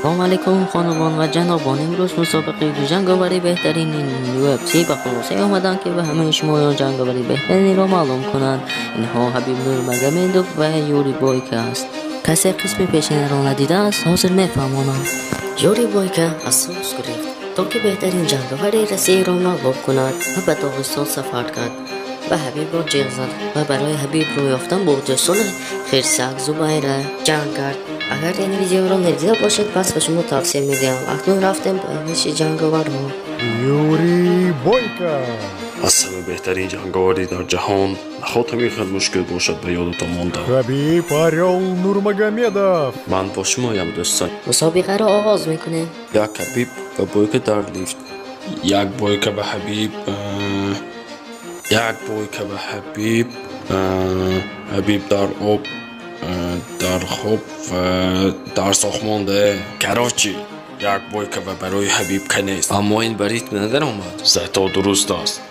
Салом алейкум, хонумон ва ҷанобон. Имрӯз мусобиқаи ду ҷанговари беҳтарини UFC ба хулосае омаданд, ки ба ҳамаи шумоён ҷанговари беҳтаринро маълум кунанд. Инҳо Ҳабиб Нурмагомедов ва Юрий Бойка аст. Касе қисми пешинаро надидааст, ҳозир мефаҳмонам. Юрий Бойка аз сус гурехт, то ки беҳтарин ҷанговари Россияро мағлуб кунад ва ба Доғистон сафар кард ва Ҳабибро ҷиғ зад ва барои Ҳабиб рӯ ёфтан бо ҷасури хирсак Зубайра ҷанг кард. Агар ин видеоро надида бошед, пас ба шумо тавсия медиҳам. Акнун рафтем ба пеши ҷанговарҳо. Юрий Бойко. Аз ҳама беҳтарин ҷанговарӣ дар ҷаҳон нахоҳад ҳамин хел мушкил бошад, ба ёдатон монда. Хабиб Орел Нурмагомедов. Ман бо шумоям, дӯстон. Мусобиқаро оғоз мекунем. Як Ҳабиб ва Бойка дар лифт. Як Бойка ба Ҳабиб, як Бойка ба Ҳабиб, Ҳабиб дар об, дар хоб ва дар сохмонда. Короче, як Бойка ва барои Ҳабиб канест. Аммо ин ба ритм надаромад. Зато дуруст аст.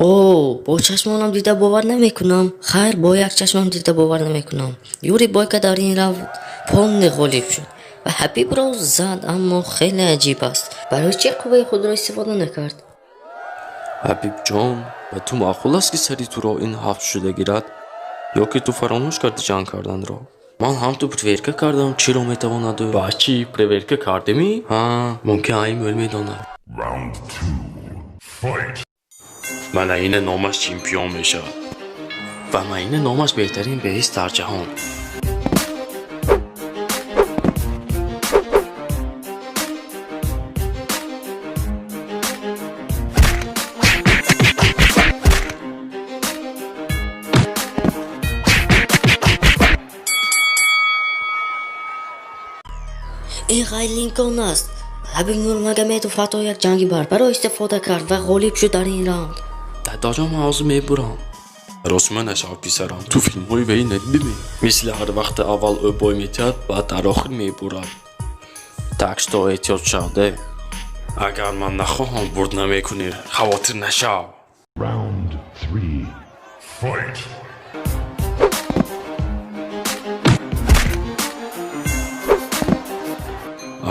О, бо чашмонам дида бовар намекунам. Хайр, бо як чашмам дида бовар намекунам. Юрий Бойка дар ин раунд полный ғолиб шуд ва Ҳабибро зад, аммо хеле аҷиб аст. Барои чӣ қувваи худро истифода накард? Ҳабибҷон, ба ту маъқул аст, ки сари туро ин ҳафт шуда гирад, ё ки ту фаромӯш кардӣ ҷанг карданро? Ман ҳам ту проверка кардам, чиро метавонад ӯ. Ба чӣ проверка кардемӣ? Ҳа, мумкин ай мӯл медонад. Round two. Fight. Мана ина номаш чемпион мешавад. Ва мана ина номаш беҳтарин беҳист дар ҷаҳон. Ин ғайриимкон аст. Ҳабиб Нурмагомедов ҳатто як ҷанги барбарро истифода кард ва ғолиб шуд дар ин раунд. Дадаҷон, ман ҳозир мебурам. Ростма нашав, писарам. Ту филмҳои ваи надидимӣ? Мисли ҳар вақте аввал ӯ бой метиҳад, баъд дар охир мебурад. Так что эҳтиёт шав, де. Агар ман нахоҳам, бурд намекунӣ. Хавотир нашав. Round three. Fight.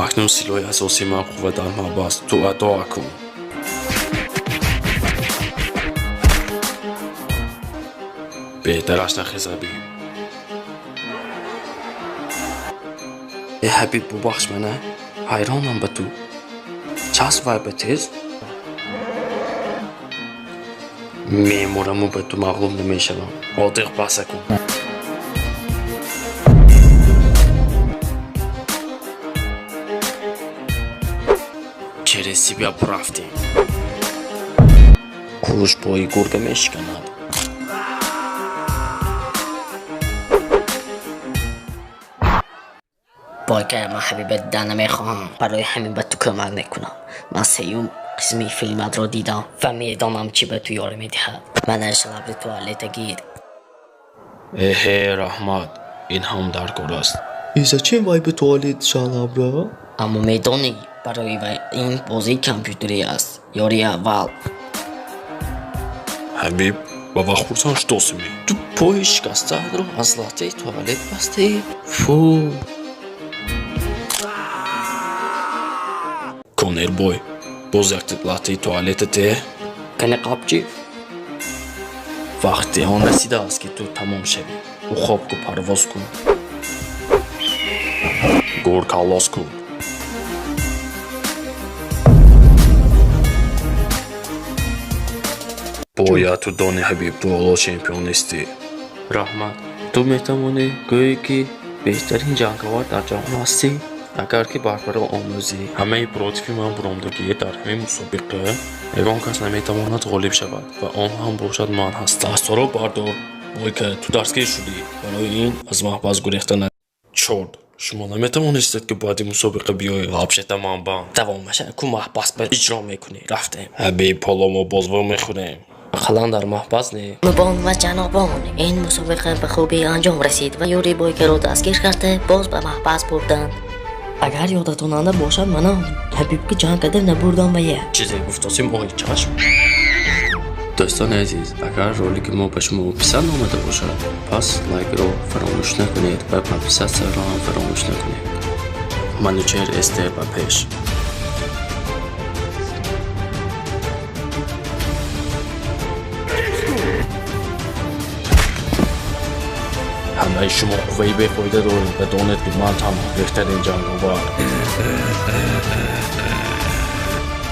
Акнун силоҳи асосии ман қувва дар маҳбас. Ту адо кун. Беҳтараш нахез, Ҳабиб. Э, Ҳабиб, бубахш мана. Ҳайронам ба ту. Часп вай ба тез. Мемораму ба ту мағлуб намешавам. Одиқ баса кун. Через себя бурафтем. Куш пои гурга мешиканад. Бойка, ман Ҳабиба дидан намехоҳам. Барои ҳамин ба ту кӯмак мекунам. Ман сеюм қисми филматро дидам ва медонам, чӣ ба ту ёрӣ медиҳад. Мана шалабри туалета гир. Эҳе, раҳмат. Ин ҳам дар кор аст. И зачем вай ба туалет шалабра? Аммо медонӣ, барои вай ин бозии компютерӣ аст. Ёрии аввал. Ҳабиб, ба вақт хурсанд шудосимӣ? Ту пои шикастаатро аз латтаи туалет бастаӣ? Фу! Конербой, боз як латтаи туалета те? Кани қапчи? Вақти он расидааст, ки ту тамом шавӣ. Уқоб ку парвоз кун. Гур каллос кун. Бояд ту дони, Ҳабиб, ту ҳоло чемпион нестӣ. Раҳмат. Ту метавонӣ гӯӣ, ки беҳтарин ҷанговар дар ҷаҳон ҳастӣ, агар ки барбаро омӯзӣ. Ҳамаи против и ман буромдагӣ дар ҳамин мусобиқа ягон кас наметавонад ғолиб шавад ва он ҳам бошад ман ҳастам. Дастҳоро бардор, Бойка, ту дастгир шудӣ. Барои ин аз маҳбас гурехта на. Чорт, шумо наметавонистед, ки баъди мусобиқа биёед. Вообще-то ман бам. Давомаша ку маҳбас ба иҷро мекунӣ. Рафтем. Ҳабиб, ҳоло мо боз вомехӯрем. Ақаллан дар маҳбас не. Бонувон ва ҷанобон, ин мусобиқа ба хубӣ анҷом расид ва Юрий Бойкаро дастгир карда боз ба маҳбас бурданд. Агар ёдатонанда бошад, мана Ҳабиб ки ҷанг карда набурдам ва я. Чизе гуфтосим, оҳи чашм. Дӯстони азиз, агар ролики мо ба шумо писанд омада бошад, пас лайкро фаромӯш накунед ва подписатсияро ҳам фаромӯш накунед. Манучер Эстер ба пеш. Ҳамаи шумо қувваи бефоида доред ва донед, ки ман танҳо беҳтарин ҷанговар.